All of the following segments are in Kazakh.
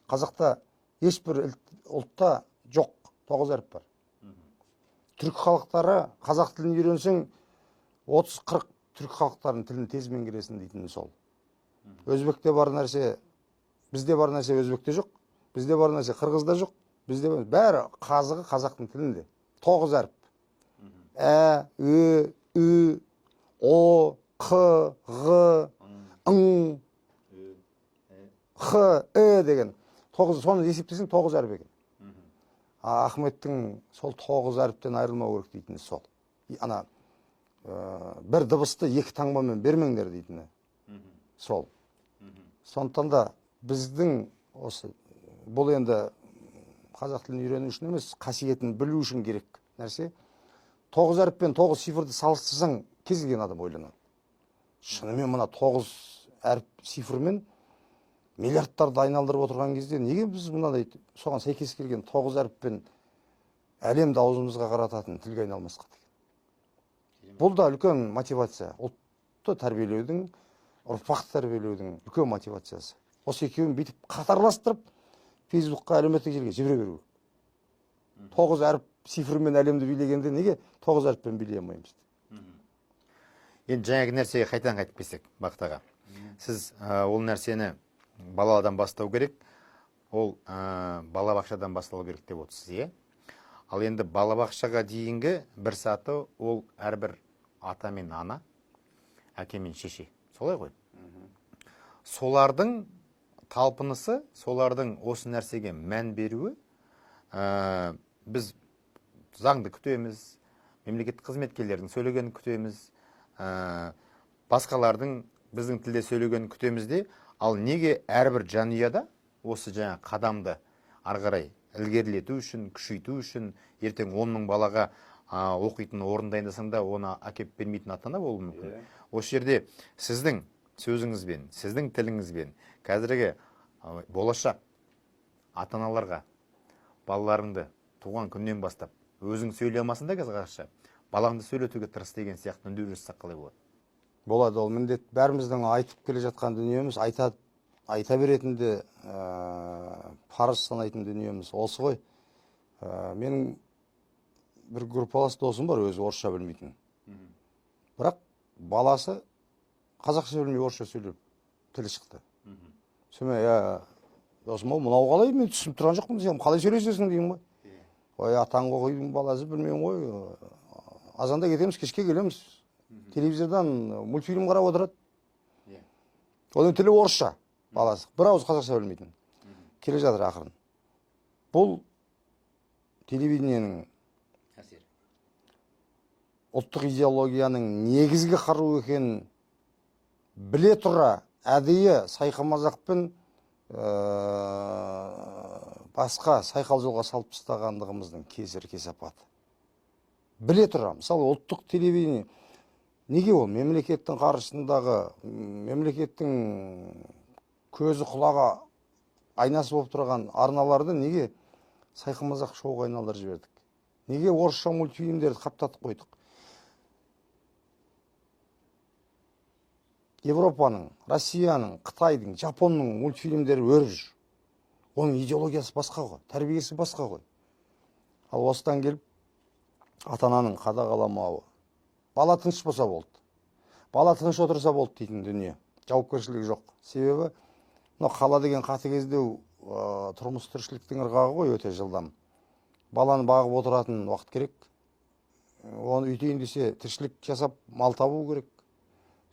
Қазақта ешбір ұлтта жоқ 9 әріп бар. Түрік халықтары қазақ тілін үйренсең 30-40 түрік халықтарының тілін тез меңгересің дейтіні сол. Өзбекте бар нәрсе, бізде бар нәрсе өзбекте жоқ, бізде бар нәрсе қырғызда жоқ, бізде бар, бәрі қазығы қазақтың тілінде. 9 әріп. Ә, Ö, Ү, О, Қ, Ғ, Ң, Х, Э деген. 9, соны есептесең 9 әріп екен. Ахметтің сол 9 әріптен айырылмау керек дейтіні сол. Ана бір дыбысты екі таңбамен бермеңдер дейтіні сол. Сондықтан да біздің осы бұл енді қазақ тілін үйрену үшін емес, қасиетін білу үшін керек нәрсе. 9 әріп пен 9 цифрды салыстырсаң, кез келген адам ойланады. Шынымен мына 9 әріп цифрмен миллиардтарды айналдырып отырған кезде неге біз мынадай соған сәйкес келген 9 әріппен әлемді аузымызға қарататын тілге айналмасқа деген. Бұл да үлкен мотивация. Ұлтты тәрбиелеудің, ұрпақты тәрбиелеудің үлкен мотивациясы. Осы екеуін бүйтіп қатарластырып, Фейсбукқа, әлеуметтік желіге жібере беру керек. 9 әріп цифрмен әлемді билегенде неге 9 әріппен билей алмаймыз? Енді жаңағы нәрсеге қайтадан қайтып келсек, Бақыт аға, сіз ол нәрсені баладан бастау керек, ол балабақшадан басталу керек деп отырсыз, иә? Ал енді балабақшаға дейінгі бір саты ол әрбір ата мен ана, әке мен шеше, солай ғой? Солардың талпынысы, солардың осы нәрсеге мән беруі, біз заңды күтеміз, мемлекеттік қызметкерлердің сөйлегенін күтеміз, басқалардың біздің тілде сөйлегенін күтеміз де, ал неге әрбір жанұяда осы жаңа қадамды ары қарай ілгерілету үшін, күшейту үшін, ертең 10 мың балаға оқитын орын дайындасаң да, оны әкеп бермейтін ата-ана болуы мүмкін. Осы жерде сіздің сөзіңізбен, сіздің тіліңізбен қазіргі болашақ ата-аналарға балаларыңды туған күннен бастап өзің сөйлей алмасаң да қазір қазақша, балаңды сөйлетуге тырыс деген сияқты үндеу жасасақ қалай болады? Болады, ол міндет. Бәріміздің айтып келе жатқан дүниеміз, айта беретін де, парыз санайтын дүниеміз осы ғой. Менің бір группалас досым бар, өзі орысша білмейтін. Бірақ баласы қазақша білмей орысша сөйлеп тілі шықты. Сонымен, иә, досым ау, мынау қалай, мен түсініп тұрған жоқпын, сен қалай сөйлесесің деймін ғой. Ой, атаң қойдың баласы, білмеймін ғой. Азанда кетеміз, кешке келеміз. Телевизордан мультфильм қарап отырады. Оның тілі орысша, баласы. Бір ауыз қазақша білмейтін. Келе жатыр ақырын. Бұл телевидениенің, ұлттық идеологияның негізгі қаруы екенін біле тұра әдейі сайқымазақпен басқа сайқал жолға салып тастағандығымыздың кесірі, кесапаты. Біле тұра, мысалы, ұлттық телевидение неге ол мемлекеттің қаржысындағы, мемлекеттің көзі, құлағы, айнасы болып тұрған арналарды неге сайқымазақ шоуға айналдырып жібердік? Неге орысша мультфильмдерді қаптатып қойдық? Европаның, Россияның, Қытайдың, Жапонның мультфильмдері өріп жүр. Оның идеологиясы басқа ғой, тәрбиесі басқа ғой. Ал осыдан келіп ата-ананың қадағаламауы. Бала тыныш болса болды. Бала тыныш отырса болды дейтін дүние. Жауапкершілігі жоқ. Себебі мынау қала деген қатыгездеу, тұрмыс тіршіліктің ырғағы ғой, өте жылдам. Баланы бағып отыратын уақыт керек. Оны үйтейін десе, тіршілік жасап мал табу керек.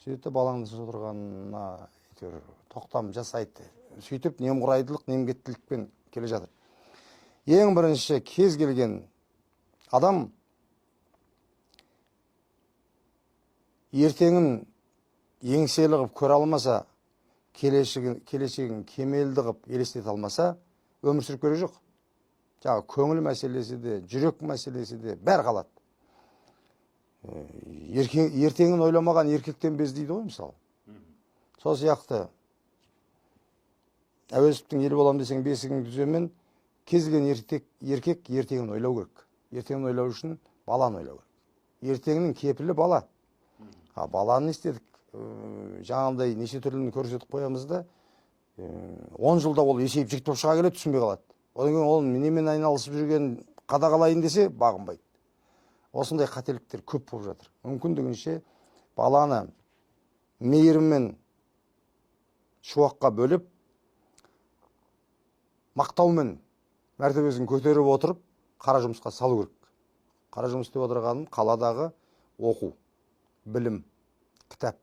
Сөйтіп балаңның тыныш отырғанына әйтеуір тоқтам жасайды. Сөйтіп немқұрайдылық, немкеттілікпен келе жатыр. Ең бірінші кез келген адам ертеңін еңселі қылып көре алмаса, келешегін кемелді қылып елестете алмаса, өмір сүріп керегі жоқ. Жаңағы көңіл мәселесі де, жүрек мәселесі де бәрі қалады. Ертеңін ойламаған еркектен без дейді ғой, мысалы. Сол сияқты Әуезовтің ел болам десең бесігің түземен, кез келген еркек ертеңін ойлау керек. Ертеңін ойлау үшін баланы ойлау керек. Ертеңнің кепілі бала. А баланы не істедік? Жаңағындай неше түрліні көрсетіп қоямыз да, 10 жылда ол есейіп, жігіт болып шыға келеді, түсінбей қалады. Одан кейін ол немен айналысып жүргенін қадағалайын десе, бағынбайды. Осындай қателіктер көп болып жатыр. Мүмкіндігінше баланы мейіріммен, шуаққа бөліп, мақтаумен мәртебесін көтеріп отырып, қара жұмысқа салу керек. Қара жұмыс деп отырғаным — қаладағы оқу, білім, кітап.